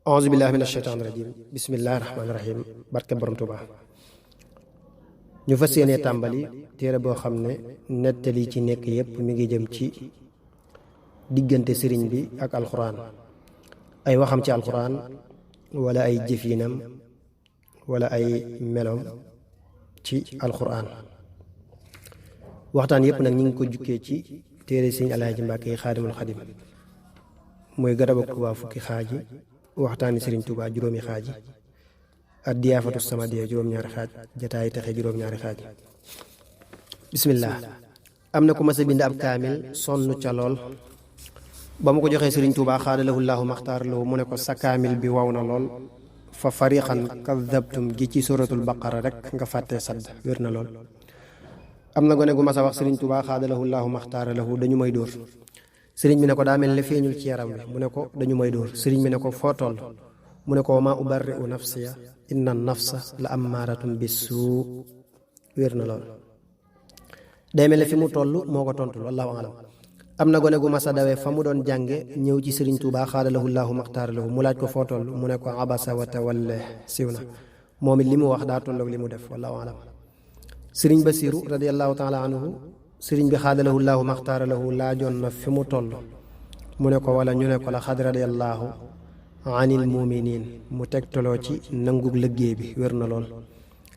auzu billahi min asheytaani rajim bismillahi rahmaani rahim barke borom Tuuba ñu fas yéene tàmbali téere boo xam ne nettali ci nekk yépp mi ngi jëm ci diggante sëriñ bi ak alxuraan, ay waxam ci alxuraan wala ay jëfinam wala ay melom ci alxuraan. waxtaan yépp nag ñu ngi ko jukkee ci téere sëriñ Alaaji Mbàkke yi xaadimul xadim, mooy garab ak Tuuba fukki xaaji, waxtaani sëriñ Tuuba juróomi xaaji, ak diyaafatu samadiya juróom-ñaari xaaj, jataay taxe juróom-ñaari xaaj. bismillah. am na ku mas a bind ab kaamil sonn ca lool, ba mu ko joxee sëriñ Tuuba xaadalahu llaahu maxtaar lahu mu ne ko sa kaamil bi waw na lool, fa fariqan kadabtum gi ci suratul baqara rek nga fàttee sadd wér na lool. am na gone gu mas a wax sëriñ Tuuba xaadalahu llaahu maxtaar lahu dañu may dóor. sëriñ bi ne ko daa mel ne feeñul ci yaram wi, mu ne ko dañu may dóor. sëriñ bi ne ko foo toll, mu ne ko wa maa ubarri'u nafsiya inna nafsa la ammaaratun bissuu wér na lool. day mel ne fi mu toll moo ko tontul, wallaahu alam. am na gone gu mas a dawee fa mu doon jànge ñëw ci sëriñ Tuuba xaadalahu llaahu maxtaar lahu mu laaj ko foo toll, mu ne ko abasa wa tawalla siw na. moom it li mu wax daa tolloog li mu def, wallaahu alam. sëriñ Basiiru radiyallaahu taala anhu, sëriñ bi xaadalahu llaahu maxtaara lahu laajoon na fi mu toll, mu ne ko wala ñu ne ko la xad radiyallaahu anil muminin, mu tegtaloo ci nangug liggéey bi wér na lool.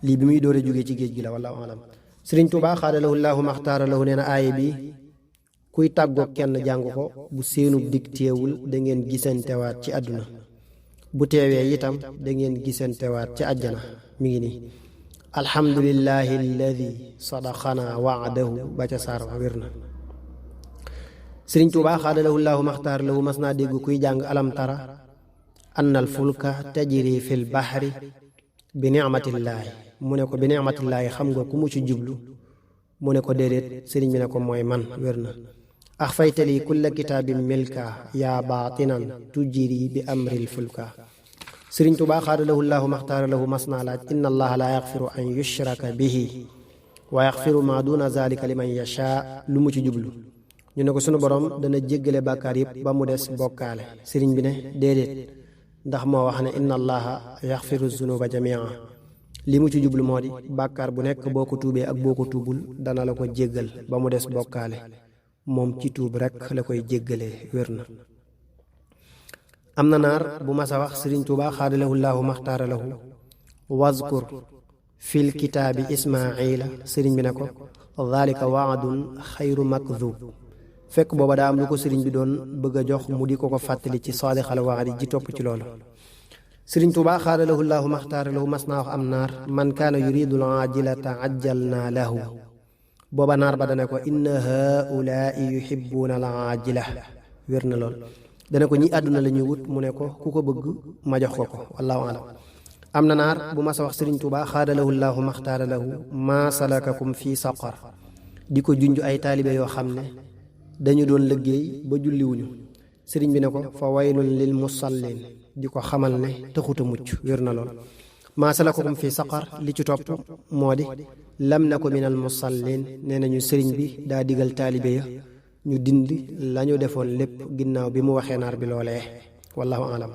lii bi muy doore jógee ci géej gi la, wallaahu alam. sëriñ Tuuba xaadalahu llaahu maxtaara lahu nee na aaye bi kuy tàggoog kenn jàng ko, bu seenub dig teewul da ngeen gisantewaat ci àdduna, bu teewee itam da ngeen gisantewaat ci àjjana. mi ngi nii alhamdulillahi alladi sadaqana waadahu ba ca saar wa wér na. sëriñ Tuuba xaadalahu llaahu maxtaar lahu mas naa dégg kuy jàng alam tara anna al fulka tajri fil bahri bi nicmatillaahi, mu ne ko bi nicmatillaahi xam nga ku mu ci jublu, mu ne ko déedéet. sëriñ bi ne ko mooy man wér na. axfaytali kulla kitaabin milka yaa baatinan tujri bi amril fulka. sëriñ Tuuba xaadalahu llaahu maxtaara lahu mas naa laaj inna allaha la yaxfiru an yushraka bihi wa yaxfiru ma duna zalika liman yashaa, lu mu ci jublu. ñu ne ko sunu borom dana jéggale bàkkaar yépp ba mu des bokkaale. sëriñ bi ne déedéet, ndax moo wax ne inna allaha yaxfiru zunuba jamia. li mu ci jublu moo di bàkkaar bu nekk boo ko tuubee ak boo ko tuubul dana la ko jéggal ba mu des bokkaale, moom ci tuub rekk la koy jéggalee wér na. am na naar bu mas a wax sëriñ Tuuba xaadalahu llaahu maxtaara lahu wazkur fil kitaabi ismaila, sëriñ bi ne ko dhalika waadun xayru makdub. fekk booba daa am lu ko sëriñ bi doon bëgg a jox mu di ko fàttali ci saadixal waadi ji topp ci loolu. sëriñ Tuuba xaadalahu llaahu maxtaara lahu mas naa wax am naar man kaana yuridu al ajilata ajjalna lahu. booba naar ba dana ko inna haulaai yuhibbuuna al ajila wér na lool. dana ko ñi àdduna la ñuy wut, mu ne ko ku ko bëgg ma jox ko ko, wallaahu alam. am na naar bu mas a wax sëriñ Tuuba xaadalahu llaahu maxtaara lahu maa salakakum fii saqar, di ko junj ay taalibe yoo xam ne dañu doon liggéey ba julliwuñu. sëriñ bi ne ko fa waylun lil musallin, di ko xamal ne taxuta mucc wér na lool. maa salakakum fii saqar li ci topp moo di lam naku minal musallin. nee nañu sëriñ bi daa digal taalibe ya ñu dindi lañu defoon lépp ginnaaw bi mu waxee naar bi loolee, wallaahu alam.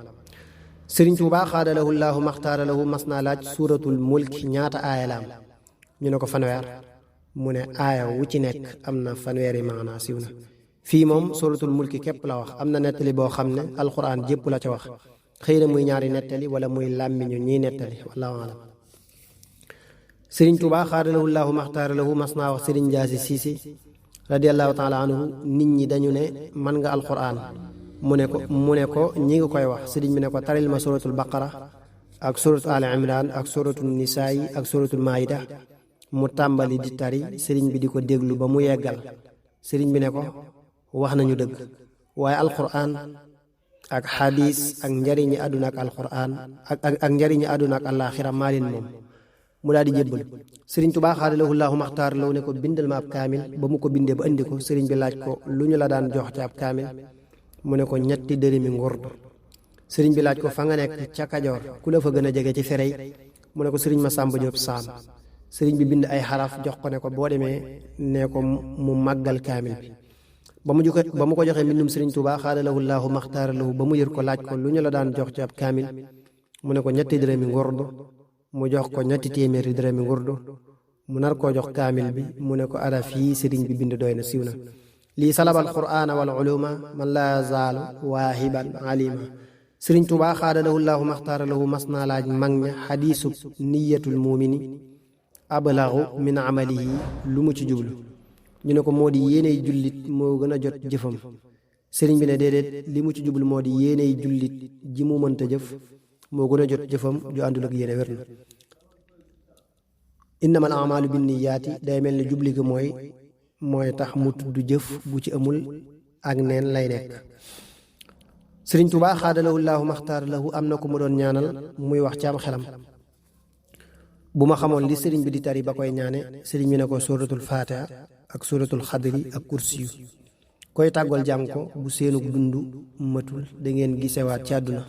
sëriñ Tuuba xaadalahu llaahu maxtaara lahu mas naa laaj suuratul mulki ñaata aaya la am, ñu ne ko fanweer, mu ne aaya wu ci nekk am na fanweeri maanaa siw na. fii moom suuratul mulki képp la wax. am na nettali boo xam ne alxuraan jépp la ca wax, xëy na muy ñaari nettali wala muy làmmiñu ñiy nettali, wallaahu alam. sëriñ Tuuba xaadalahu llaahu maxtaara lahu mas naa wax sëriñ Njaasi Siisi radiyallaahu taala anhu nit ñi dañu ne man nga alxuraan, mu ne ko ñi ngi koy wax. sëriñ bi ne ko taril ma suratul baqara ak suratul ali imran ak suratul nisaa yi ak suratul maayida. mu tàmbali di tari, sëriñ bi di ko déglu ba mu yeggal. sëriñ bi ne ko wax nañu dëgg, waaye alxuraan ak xadiis ak njariñi àdduna ak alxuraan ak njariñi àdduna ak àllaaxira maa leen moom. mu daal di jébbal. sëriñ Tuuba xaadalahu llaahu maxtaar law ne ko bindal ma ab kaamil. ba mu ko bindee ba indi ko, sëriñ bi laaj ko lu ñu la daan jox ci ab kaamil, mu ne ko ñetti dërëmi ngurd. sëriñ bi laaj ko fa nga nekk ca Kajoor ku la fa gën a jege ci ferey, mu ne ko sëriñ Masamba Jóob Saam. sëriñ bi bind ay xaraf jox ko ne ko boo demee nee ko mu màggal kaamil bi. ba mu ko joxee mbindum Sëriñ Tuubaa xaadalahu llaahu maxtaara lahu ba mu yër ko laaj ko lu ñu la daan jox ci ab kaamil mu ne ko ñetti dërëmi ngurdu mu jox ko ñetti téeméeri dërëmi ngurdu mu nar koo jox kaamil bi mu ne ko araf yi sëriñ bi bind doy na siiw na lii salabal qur'aana wal uluma man laa zaalu waahiban alima Sëriñ Tuubaa xaadalahu llaahu maxtaara lahu mas naa laaj mag ña xadiisub niyatul muumini ablagu min amalihi lu mu ci jublu ñu ne ko moo di yéeney jullit moo gën a jot jëfam sëriñ bi ne déedéet li mu ci jublu moo di yéeney jullit ji mu mënta jëf moo gën a jot jëfam ju àndul ak yéene wér na innamal a'maalu binniyaati day mel ni jubli gi mooy tax mu tudd jëf bu ci amul ak neen lay nekk Sëriñ Tuubaa xaadalahu llaahu maxtaara lahu am na ko mu doon ñaanal muy wax ci am xelam bu ma xamoon li sëriñ bi di tari ba koy ñaane sëriñ bi ne ko suratul fatiha ak suratul xadri ak kursiyu koy tàggool jàng ko bu seenug dund matul da ngeen gisewaat ci àdduna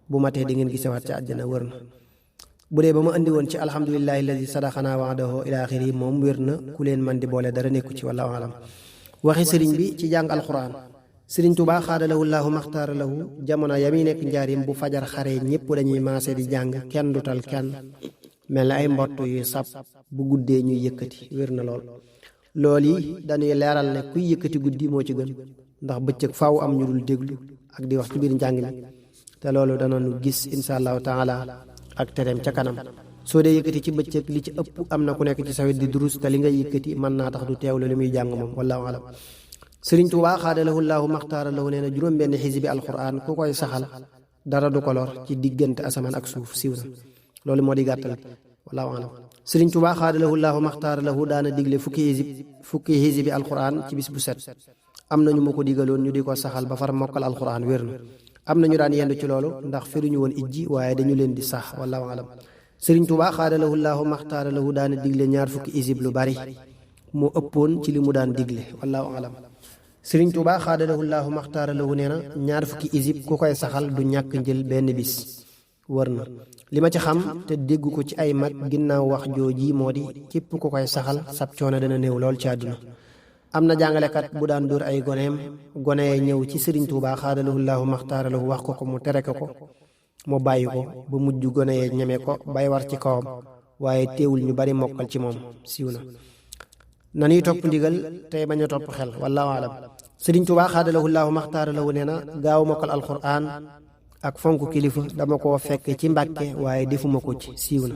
bu matee da ngeen gisewaat ci àjjana wër na bu dee ba ma andi woon ci alhamdulillahi alladi sadaqana wa'dahu ila axiri moom wér na ku leen man di boole dara nekku ci wallahu alam waxi sëriñ bi ci jàng alquran Sëriñ Tuubaa xaadalahu llaahu maxtaara lahu jamono ya muy nekk njaarim bu fajar xare ñépp dañuy maase di jàng kenn du tal kenn mel na ay mbott yuy sab bu guddee ñuy yëkkati wér na lool yi dañuy leeral ne kuy yëkkati guddi moo ci gën ndax bëccëg faaw am ñu dul déglu ak di wax ci biir njàng mi te loolu danañu gis insha allahu taala ak tereem ca kanam soo dee yëkkati ci bëccëg li ci ëpp am na ku nekk ci sawet di durus te li nga yëkkati mën naa tax du teewlu li muy jàng moom wallahu alam Sëriñ Tuubaa xaadalahu llaahu maxtaara lahu nee na juróom benn xisbi alquran ku koy saxal dara du ko lor ci diggante asamaan ak suuf siiw na loolu moo di gàttal wallahu alam Sëriñ Tuubaa xaadalahu llaahu maxtaara lahu daana digle fukki xisbi alquran ci bis bu set am na ñu ma ko digaloon ñu di ko saxal ba far mokkal alquran wér na am na ñu daan yendu ci loolu ndax firuñu woon ijji waaye dañu leen di sax wallahu alam Sëriñ Tuubaa xaadalahu llaahu maxtaara lahu daana digle ñaar fukki xisib lu bari moo ëppoon ci li mu daan digle wallahu alam Sëriñ Tuubaa xaadalahu llaahu maxtaara lahu nee na ñaar fukki isib ku koy saxal du ñàkk njël benn bis wër na li ma ci xam te dégg ko ci ay mag ginnaaw wax jooji moo di képp ku koy saxal sab coono dana néew lool ci àdduna am na jàngalekat bu daan dóor ay gone ñëw ci Sëriñ Tuubaa xaadalahu llaahu maxtaara lahu wax ko mu tere ko mu bàyyi ko ba mujj gone yee ñeme ko bay war ci kawam waaye teewul ñu bari mokkal ci moom siiw na nanuy topp ndigal tey bañ a topp xel wallahu alam Sëriñ Tuubaa xaadalahu llaahu maxtaara lahu nee na gaaw mokkal alquran ak fonk kilifa dama koo fekk ci Mbàkke waaye defuma ko ci siiw na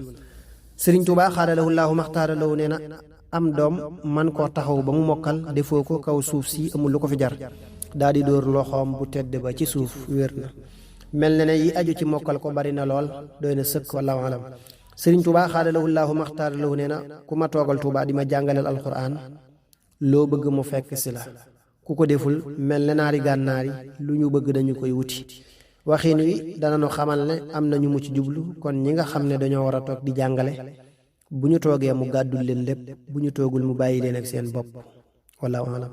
Sëriñ Tuubaa xaadalahu llaahu maxtaara lahu nee na am doom man koo taxaw ba mu mokkal defoo ko kaw suuf si amul lu ko fi jar daa di dóor loxoom bu tedd ba ci suuf wér na mel na ne yi aju ci mokkal ko bari na lool doy na sëkk wallahu alam Sëriñ Tuubaa xaadalahu llaahu maxtaara lahu nee na ku ma toogal Tuubaa di ma jàngaleel alquran loo bëgg mu fekk si la ku ko deful mel ne naari gànnaar yi lu ñu bëgg dañu koy wuti waxin wi danañu xamal ne am na ñu mu ci jublu kon ñi nga xam ne dañoo war a toog di jàngale bu ñu toogee mu gàddul leen lépp bu ñu toogul mu bàyyi leen ak seen bopp wallahu alam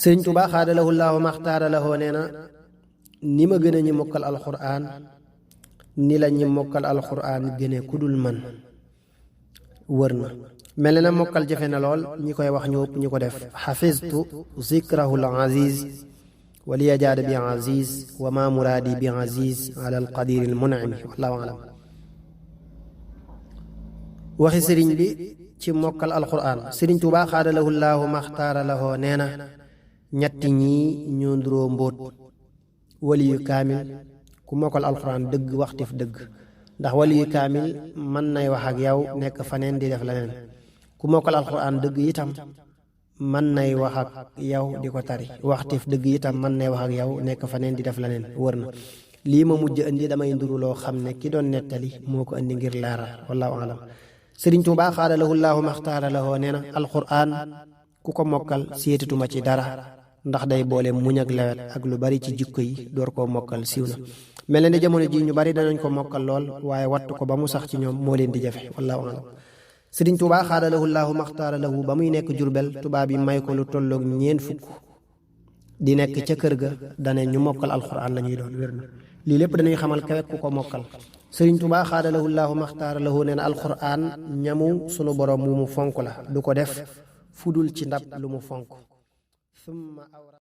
Sëriñ Tuubaa xaadalahu llaahu maxtaara lahu nee na ni ma gën a ñi mokkal alquran ni la ñi mokkal alquran gëne ku dul man wër na mel na mokkal jafe na lool ñi koy wax ñu ëpp ñi ko def xafiztu zikrahu al aziz wa liya jaada bi aziz wa ma muraadi bi aziz ala al qadir al mun'im wallahu alam waxi sëriñ bi ci mokkal alquran Sëriñ Tuubaa xaadalahu llaahu maxtaara lahu nee na ñetti ñii ñoo nduroo mbóot waliyu kaamil ku mokkal alquran dëgg waxtif dëgg ndax waliyu kaamil mën nay wax ak yow nekk faneen di def leneen ku mokkal alquran dëgg itam mën nay wax ak yow di ko tari waxtif dëgg itam mën nay wax ak yow nekk faneen di def leneen wër na lii ma mujj indi damay nduru loo xam ne ki doon nettali moo ko indi ngir leeral wallahu alam Sëriñ Tuubaa xaadalahu llaahu maxtaara lahu nee na alquran ku ko mokkal séetatuma ci dara ndax day boole muñ ak lewet ak lu bari ci jikko yi door koo mokkal siiw na mel na ne jamono ji ñu bari danañ ko mokkal lool waaye wattu ko ba mu sax ci ñoom moo leen di jafe wallahu alam Sëriñ Tuubaa xaadalahu llaahu maxtaara lahu ba muy nekk Jurbel tubaab yi may ko lu tolloog 4 fukk di nekk ca kër ga dane ñu mokkal alxuraan la ñuy doon wér na lii lépp dañuy xamal kawe ku ko mokkal sëriñ Tuubaa xaadalahu llaahu maxtaara lahu nee na alxuraan ñamu sunu borom wu mu fonk la du ko def fudul ci ndab lu mu fonk